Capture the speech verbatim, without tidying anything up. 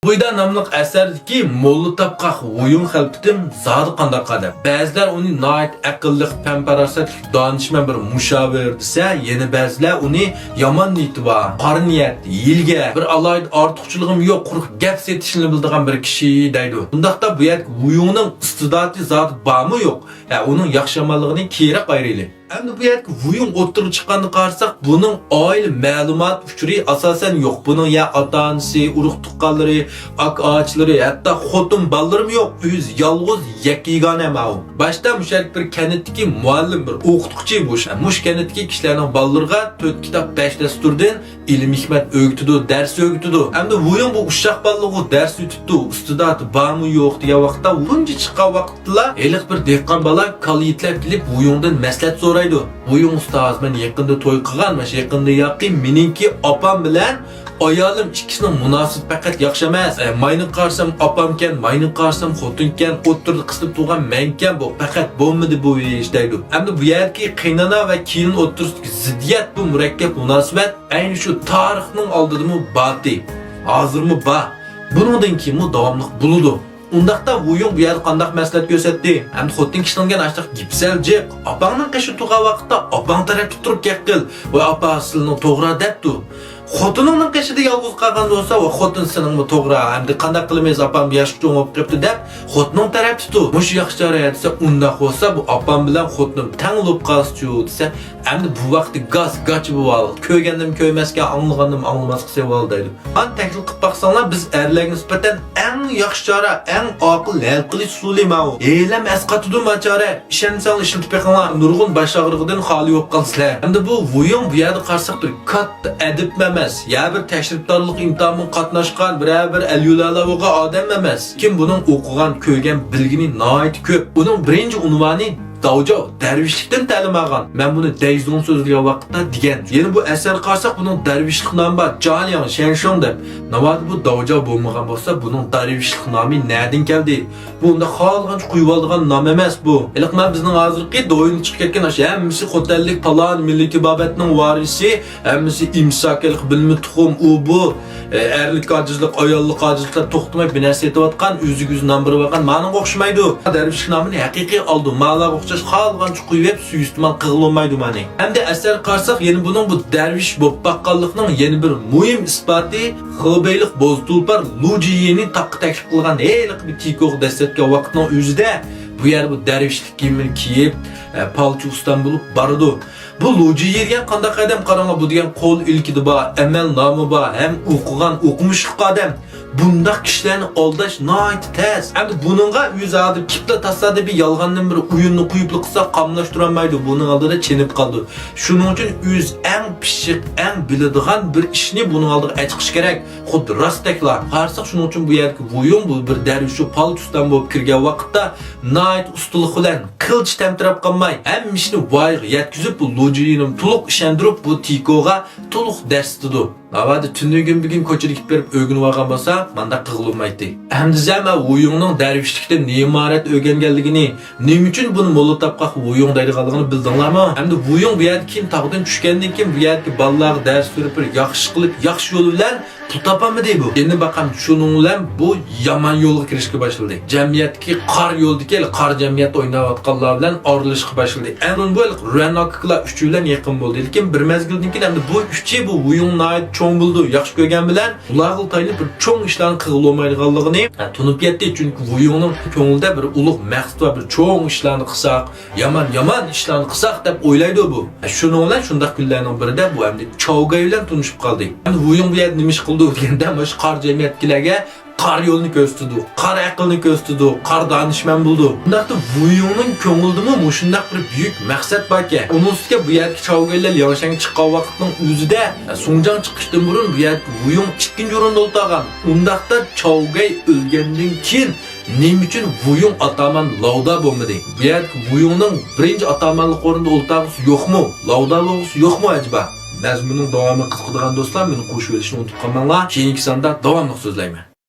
بۇيدا ناملىق ئەسەردىكى موللا تاپقاق ۋۇيۇڭ خەلپىتىم زادى قانداق ئادەم؟ بەزىلەر ئۇنى ناھايىتى ئەقىللىق، پەن-پاراسەتلىك، دانىشمەن بىر مۇشاۋىر دېسە، يەنە بەزىلەر ئۇنى يامان نىيىتى بار، قارا نىيەت، ھىيلىگەر، بىر ئالاھىدە ئارتۇقچىلىقىمۇ يوق، قۇرۇق گەپ سېتىشنى بىلىدىغان بىر كىشى دەيدۇ. ئۇنداقتا بۇ يەردىكى ۋۇيۇڭنىڭ ئىستىداتى زادى بارمۇ يوق؟ ھە، ئۇنىڭ ياخشى-يامانلىقىنى كېيىنرەك ئايرىيلى. ئەمدى بۇ يەردىكى ۋۇيۇڭ ئوتتۇرىغا چىققاندا قارىساق، بۇنىڭ ئائىلە مەلۇمات ئۇچۇرى ئاساسەن يوق. بۇنىڭ يا ئاتا-ئانىسى، ئۇرۇق-تۇغقانلىرى، ئاكا-ئاچىلىرى، ھەتتا خوتۇن بالىلىرىمۇ يوق. ئۆزى يالغۇز يەككە يېگانە ماۋۇ. باشتا مۇشۇ يەردىكى بىر كەنتتىكى مۇئەللىم، بىر ئوقۇتقۇچى بۇ. مۇشۇ كەنتتىكى كىشىلەرنىڭ بالىلىرىغا تۆت كىتاب، بەش دەستۇردىن ئىلىم-ھېكمەت ئۆگىتىدۇ، دەرس ئۆگىتىدۇ. ئەمدى ۋۇيۇڭ بۇ ئۇششاق بالىلىغۇ دەرس ئۆتۈپتۇ، ئىستىداتى بارمۇ يوق دېگەن ۋاقىتتا، تۇنجى چىققان ۋاقىتتىلا ھېلىقى بىر دېھقان بالا كالا يېتىلەپ كېلىپ، ۋۇيۇڭدىن مەسلىھەت سورايدۇ. ۋۇيۇڭ ئۇستاز، مەن يېقىندا توي قىلغان، مانا شۇ يېقىندا ياقى مېنىڭكى ئاپام بىلەن ئايالىم ئىككىسىنىڭ مۇناسىۋىتى پەقەت ياخشى ئەمەس. ئە، ماينىغا قارىسام ئاپامكەن، ماينىغا قارىسام خوتۇنكەن، ئوتتۇرىدا قىسىلىپ تۇرغان مەنكەن، بۇ پەقەت بولمىدى بۇ ئىش دەيدۇ. ئەمدى بۇ يەردىكى قېيىنئانا ۋە كېلىن ئوتتۇرىسىدىكى زىددىيەت، بۇ مۇرەككەپ مۇناسىۋەت ئەينى شۇ تارىخنىڭ ئالدىدىمۇ باتى، ھازىرمۇ بار، بۇنىڭدىن كېيىنمۇ داۋاملىق بولىدۇ. ئۇنداقتا ۋۇيۇڭ بۇ يەردە قانداق مەسلىھەت كۆرسەتتى؟ ئەمدى خوتۇن كىشىنىڭ دېگەن ئاشتاق گېپى سەل جىق. ئاپاڭنىڭ قېشىدا تۇرغان ۋاقىتتا ئاپاڭ تەرەپتە تۇرۇپ گەپ قىل. ۋاي ئاپا، سىلىنىڭ توغرا دەپتۇ. خوتۇنۇڭنىڭ قېشىدا يالغۇز قالغان بولسا، ۋاي خوتۇن سېنىڭمۇ توغرا، ئەمدى قانداق قىلىمىز، ئاپام ياشقا چوڭ بولۇپ قېپتۇ دەپ خوتۇنۇڭ تەرەپتە تۇر. مۇشۇ ياخشى چارە دېسە، ئۇنداق بولسا بۇ ئاپام بىلەن خوتۇنۇم تەڭ بولۇپ قالسىچۇ دېسە، ئەمدى بۇ ۋاقتى گاس گاچا بولۇۋالدى. كۆرگەندىمۇ كۆرمەسكە، ئاڭلىغاندىمۇ ئاڭلىماسقا سېلىۋالدى دەيدۇ. قان تەھلىل قىلىپ باقساڭلار، بىز ئەرلەرگە نىسبەتەن ئەڭ ياخشى چارە، ئەڭ ئاقىل ھەل قىلىش ئۇسۇلى ماۋۇ. ھېلىھەم ئەسقاتىدۇ ما چارە. ئىشەنمىسەڭلار ئىشلىتىپ بېقىڭلار. نۇرغۇن باش ئاغرىقىدىن خالىي بولۇپ قالىسىلەر. ئەمدى بۇ ۋۇيۇڭ بۇ يەردە قارىساق بىر كاتتا ئەدىب ئەمەس، يا بىر تەشرىپدارلىق ئىمتىھانىغا قاتناشقان، بىرەر بىر ئەليۇلالار بولغان ئادەم ئەمەس. لېكىن بۇنىڭ ئوقۇغان، كۆرگەن، بىلگىنى ناھايىتى كۆپ. ئۇنىڭ بىرىنچى ئۇنۋانى داۋجاۋ، دەرۋىشلىكتىن تەلىم ئالغان. مەن بۇنى دەيزۇڭ سۆزلىگەن ۋاقىتتا دېگەن. يەنە بۇ ئەسەرگە قارىساق، بۇنىڭ دەرۋىشلىق نامى بار، جالياڭ شەنشىڭ دەپ. ناۋادا بۇ داۋجاۋ بولمىغان بولسا، بۇنىڭ دەرۋىشلىق نامى نەدىن كەلدى؟ بۇ ئۇنداق خالىغانچە قويۇۋالىدىغان نام ئەمەس بۇ. ھېلىقى مانا بىزنىڭ ھازىرقى دوۋيىندا چىقىپ كەتكەن ئاشۇ ھەممىسى خوتەنلىك، پالان مىللىي تېبابەتنىڭ ۋارىسى، ھەممىسى ئىمساك، ھېلىقى بىلمە تۇخۇم، ئۇ بۇ، ئەرلىك ئاجىزلىق، ئاياللىق ئاجىزلىقتا توختىماي بىر نەرسە ئېيتىۋاتقان، ئۆزىگە ئۆزى نام بېرىۋالغان مانىڭغا ئوخشىمايدۇ. دەرۋىشلىك نامىنى ھەقىقىي ئالدى، مالارغا ئوخشاش خالىغانچە قويۇۋېرىپ سۈيىستېمال قىلغىلى بولمايدۇ مانى. ئەمدى ئەسەرگە قارىساق، يەنە بۇنىڭ بۇ دەرۋىش بولۇپ باققانلىقىنىڭ يەنە بىر مۇھىم ئىسپاتى، خېبېيلىق بوز تۇلپار لۇ جىيىنى تاغقا تەكلىپ قىلغان ھېلىقى بىر تىكوغا دەسسەتكەن ۋاقىتنىڭ ئۆزىدە بۇ يەردە بۇ دەرۋىشلىك كىيىمىنى كىيىپ، پالچى ئۇستام بولۇپ بارىدۇ. بۇ لۇ جىيى دېگەن قانداق ئادەم؟ قاراڭلار، بۇ دېگەن قول ئىلكىدە بار، ئەمەل نامى بار، ھەم ئوقۇغان، ئوقۇمۇشلۇق ئادەم. بۇنداق كىشىلەرنى ئالداش ناھايىتى تەس. ئەمدى بۇنىڭغا ئۆزى ھازىر كېپلا تاسادىپىي يالغاندىن بىر ئويۇننى قويۇپلا قىلسا، قاملاشتۇرالمايدۇ، بۇنىڭ ئالدىدا چېنىپ قالىدۇ. شۇنىڭ ئۈچۈن ئۆزى ئەڭ پىششىق، ئەڭ بىلىدىغان بىر ئىشنى بۇنىڭ ئالدىغا ئەچىقىش كېرەك. خۇددى راستتەكلا. قارىساق، شۇنىڭ ئۈچۈن بۇ يەردىكى ۋۇيۇڭ، بۇ بىر دەرۋىشۇ پالچى ئۇستام بولۇپ كىرگەن ۋاقىتتا ناھايىتى ئۇستىلىق بىلەن قىلچە تەمتىرەپ قالماي، ھەممە ئىشنى ۋايىغا يەتكۈزۈپ، بۇ لۇ جىيىنىمۇ تولۇق ئىشەندۈرۈپ، بۇ تىكوغا تولۇق دەرس ئېتىدۇ. ناۋادا تۈنۈگۈن بۈگۈن كوچىدا كېتىپ بېرىپ ئۆگىنىۋالغان بولسا، مانداق قىلغىلى بولمايتتى. ئەمدى زەمە ۋۇيۇڭنىڭ دەرۋىشلىكتىن نېمە ئىبارەت ئۆگەنگەنلىكىنى، نېمە ئۈچۈن بۇنى موللا تاپقاق ۋۇيۇڭ دەيدىغانلىقىنى بىلدىڭلارمۇ؟ ئەمدى ۋۇيۇڭ بۇ يەردىن كېيىن، تاغدىن چۈشكەندىن كېيىن بۇ يەردىكى بالىلارغا دەرس بېرىپ، بىر ياخشى قىلىپ، ياخشى يول بىلەن پۇل تاپالمىدى بۇ. ئېنى باقام، شۇنىڭ بىلەن بۇ يامان يولغا كىرىشكە باشلىدى. جەمئىيەتتىكى قارا يولدىكى، قارا جەمئىيەتتە ئويناۋاتقانلار بىلەن ئارىلىشىشقا باشلىدى. ئەڭ بۇ رۈەن ئاكىكىلار ئۈچى بىلەن يېقىن بولدى. لېكىن بىر مەزگىلدىن كېيىن ئەمدى بۇ ئۈچى، بۇ ۋۇيۇڭ ناھايىتى چوڭ بولىدۇ، ياخشى كۆرگەن بىلەن ئۇلارغا تايىنىپ بىر چوڭ ئىشلارنى قىلغىلى بولمايدىغانلىقىنى، ھە، تونۇپ يەتتى. چۈنكى ۋۇيۇڭنىڭ كۆڭلىدە بىر ئۇلۇغ مەقسىتى بار، بىر چوڭ ئىشلارنى قىلساق، يامان، يامان ئىشلارنى قىلساق دەپ ئويلايدۇ بۇ. شۇنىڭ بىلەن شۇنداق كۈنلەرنىڭ بىرىدە بۇ ئەمدى چاۋگەي بىلەن تونۇشۇپ قالدى. ئەمدى ۋۇيۇڭ بۇ يەردە نېمە ئىش قىلىدۇ دېگەندە، مانا شۇ قارا جەمئىيەتتىكىلەرگە قارا يولنى كۆرسىتىدۇ، قارا ئەقىلنى كۆرسىتىدۇ، قارا دانىشمەن بولىدۇ. بۇنداقتا ۋۇيۇڭنىڭ كۆڭلىدىمۇ مۇشۇنداق بىر بۈيۈك مەقسەت باركەن. ئۇنىڭ ئۈستىگە بۇ يەردىكى چاۋگەيلەر لياڭشەنگە چىققان ۋاقىتنىڭ ئۆزىدە، سۇڭجاڭ چىقىشتىن بۇرۇن بۇ يەردىكى ۋۇيۇڭ ئىككىنچى ئورۇندا ئولتۇرغان. ئۇنداقتا چاۋگەي ئۆلگەندىن كېيىن نېمە ئۈچۈن ۋۇيۇڭ ئاتامان لاۋدا بولمىدى؟ بۇ يەردىكى ۋۇيۇڭنىڭ بىرىنچى ئاتامانلىق ئورنىدا ئولتۇرغۇسى يوقمۇ؟ لاۋدا بولغۇسى يوقمۇ ئەجەبا؟ مەزمۇننىڭ داۋامىغا قىزىقىدىغان دوستلار مېنى قوشۇۋېلىشنى ئۇنتۇپ قالماڭلار. كېيىنكى ساندا داۋاملىق سۆزلەيمەن.